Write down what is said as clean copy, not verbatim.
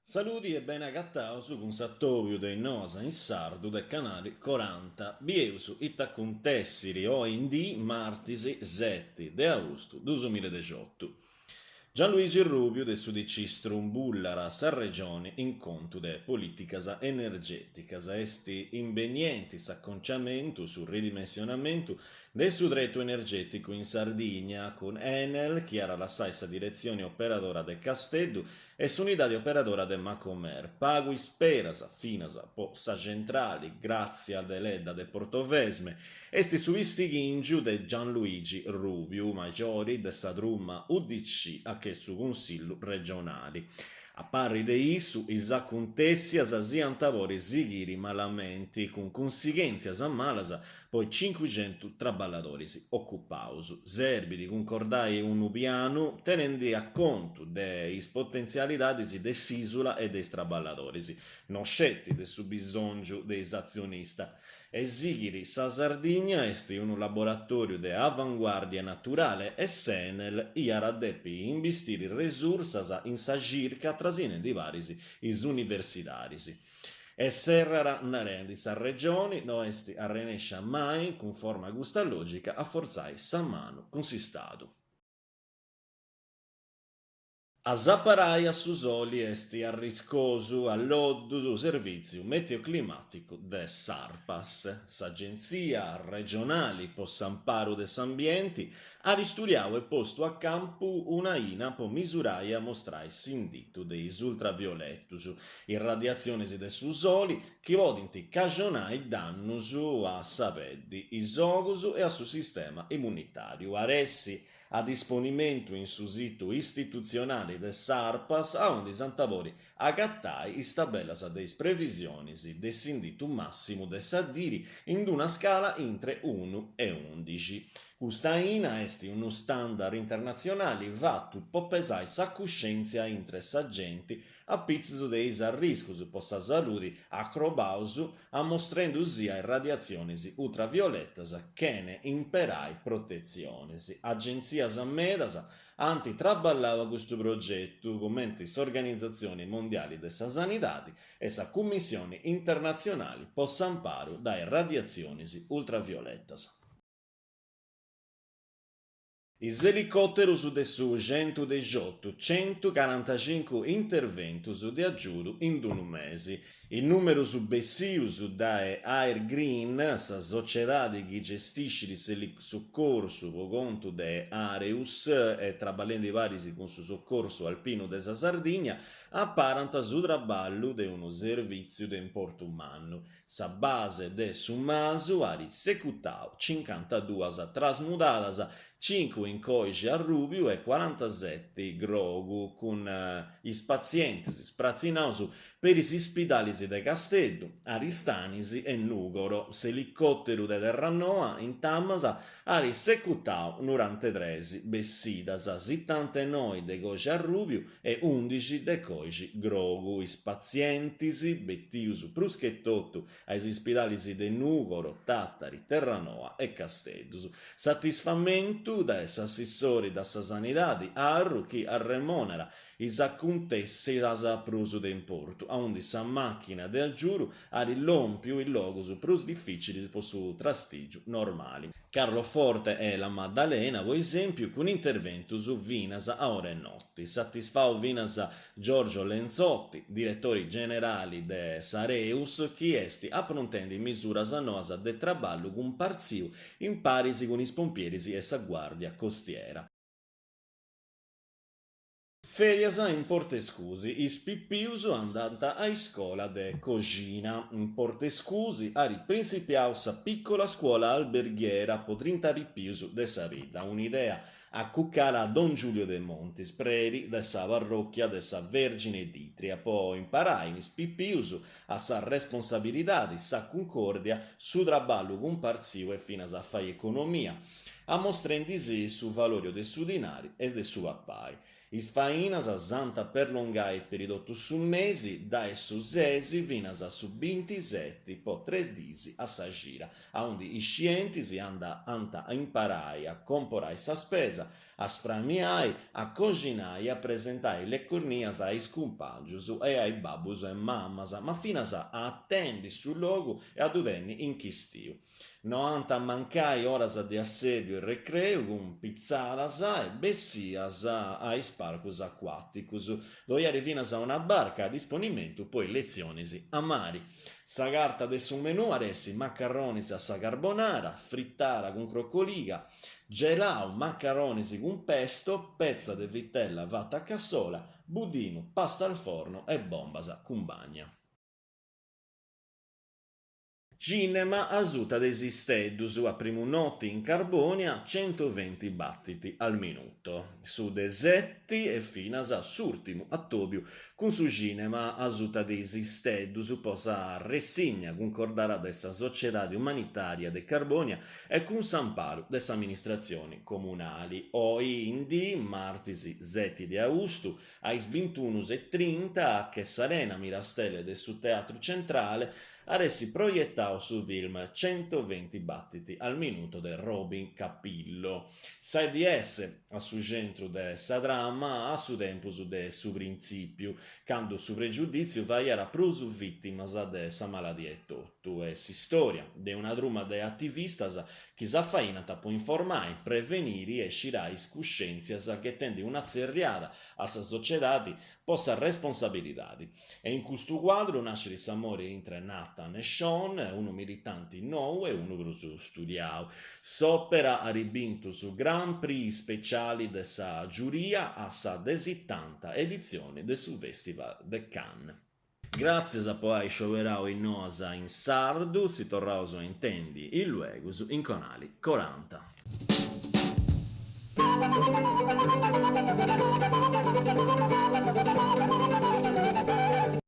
Saludi e bene agataus cun s'atobiu de is noas in sardu de Canali Coranta. Bieus ita acuntessiri oi in dì, martis seti de austu dusumiladexiotu. Gianluigi Rubiu de s'UDC strumbullat sa Regioni in contu de polìticas energèticas. Est imbenienti s'aconciamentu, su ridimensionamentu de su tretu energèticu in Sardigna, cun Enel chi at a lassai sa diretzioni operadora de Casteddu e s'unidadi operadora de Macomer. Pagu isperas finas po sa centrali Grazia Deledda de Portovesme. Est su pistighìngiu de Gianluigi Rubiu, majori de sa truma UDC a che su Cunsillu regionali. A parri de issu, is acuntèssias s'iant podi sighiri malamenti, cun cunsighèntzias malas po is cincuxentu traballadoris ocupaus. Serbit cuncordai unu pianu tenendi a contu de is potentzialidadis de s'ìsula e de is traballadoris, no sceti de su bisòngiu de is atzionistas. E sighit, sa Sardigna est unu laboratòriu de avanguàrdia naturale e s'Enel iat a depi imbistiri resursas in sa circa trasinendi paris is universidadis. E serrat narendi, sa Regioni no est arrenèscia mai, cunforma a custa lògica, a fortzai sa manu cun s'Istadu. A s'aparai a su soli est arriscosu, alloddu su servìtziu meteoclimàticu de s'Arpas. S'Agentzia regionali po s'amparu de s'ambienti at istudiau e postu a campu un'aina po misurai e amostrai s'inditu de is ultravioletus, is radiatzionis de su soli chi podint cajonai dannus a sa peddi, is ogus e a su sistema immunitàriu. At essi a disponimentu in su situ istitutzionali de s'Arpas aundi s'ant a podi agatai is tabellas de is previsionis de s'inditu màssimu de sa diri in d-una scala intre unu e undixi. Custa aina est unu standard internatzionali fatu po pesai sa cuscèntzia intre sa genti a pitzus de is arriscus po sa saludi acrobaus amostrendusì a is radiatzionis ultravioletas chene imperai protetzionis. Agentzias medas ant traballau a custu progetu, cumenti s'Organizatzioni Mondiali de sa Sanidadi e sa Cummissioni Internatzionali po s'amparu dae radiatzionis ultravioletas. Is elicòterus de su centudexiotu, centucarantacincu interventus de agiudu in unu mesi. Is nùmerus bessius dae Air Green, sa sociedadi chi gestiscit s'elisuccorsu po contu de Areus e traballendi paris cun su Soccorsu Alpinu de sa Sardigna, aparant su traballu de unu servìtziu de importu mannu. Sa base de Su Masu at secutau cincantaduas trasmudadas, cincu in coixi arrùbiu e cuarantaseti grogu, cun is patzientis spratzinaus peri is ispidalis de Casteddu, Aristanis e Nùgoro. S'elicòteru de Terranoa, intamas, at secutau norantetres bessidas, sitantenoi de coixi arrùbiu e undixi de coixi grogu. Is patzientis, betius prus che totu a is ispidalis de Nùgoro, Tàtari, Terranoa e Casteddu. Satisfamentu dae s'assessori de sa Sanidadi, Arru, chi arremonat is acuntèssidas prus de importu, aundi sa màchina de agiudu at lòmpiu is logus prus difìcilis po su trastìgiu normali. Carloforte e La Maddalena, po esèmpiu, cun interventus finas a ora 'e noti. Satisfau finas Giorgio Lenzotti, diretori generali de s'Areus, chi est aprontendi misuras noas de traballu cumpartziu in paris cun is pompieris e sa Guàrdia Costiera. Ferias in Portescusi, is pipius andant a iscola de coxina. In Portescusi at printzipiau sa Piccola Scuola Alberghiera po trinta pipius de sa bidda. Un'idea. Acucara Don Giulio Demontis, predi de sa parròchia de sa Vèrgine d'Itria, po imparai in is pipius a sa responsabilidadi, sa cuncòrdia, su traballu cumpartziu e finas a fai economia, amostrendi·sì su valòriu de su dinari e de su papai. Is fainas s'ant a perlongai peri totu su mesi, dae su sesi finas a su bintiseti po tres dis a sa cida, aundi is scientis ant a imparai a comporai sa spesa, a spramiai, a coxinai e a presentai leccornias a is cumpàngius e a is babbus e mamas, ma finas a atendi su logu e a ddu tenni in chistiu. No ant a mancai oras de assèbiu e recreu cun pitzadas e bessias a is parcus acuàticus. Ddoi at finas una barca a disponimentu po is letzionis a mari. Sa carta de su menù at essi macarronis a sa carbonara, fritara cun crocoliga, gelau, macarronis cun pesto, petza de vitella fata a cassola, budinu, pasta al forno e bombas cun bagna. Cinema asuta de is isteddus, a primu noti in Carbònia, 120 battiti al minuto. Su de seti e finas s'ùrtimu atòbiu cun su cinema asuta de is isteddus po sa ressigna cuncordada de sa Sociedadi Umanitària de Carbònia e cun s'amparu de s'Amministratzioni Comunali. Oi in dì, martis seti de austu, A is bintunus e trinta, a che s'Arena Mirastelle de su Teatru Centrale, at essi proietau su film 120 battiti al minuto de Robin Capillo. S'AIDS a su centru de sa trama a su tempus de su printzìpiu, candu su pregiudìtziu faiat prus vìtimas de sa maladia etotu, e s'istòria de una truma de ativistas chi s'afainant po informai, preveniri e scirai is cuscèntzias ghetendi una tzerriada a sa sociedadi po sa responsabilidadi. E in custu cuadru nascit s'amori intre Nathan e Sean, unu militanti nou e unu prus studiau. S'òpera at bintu su Grand Prix speciali de sa giuria a sa de sitanta editzioni de su Festival de Cannes. Gràtzias po ai scioberau is noas in sardu, si torraus a intendi illuegus in Conali Coranta.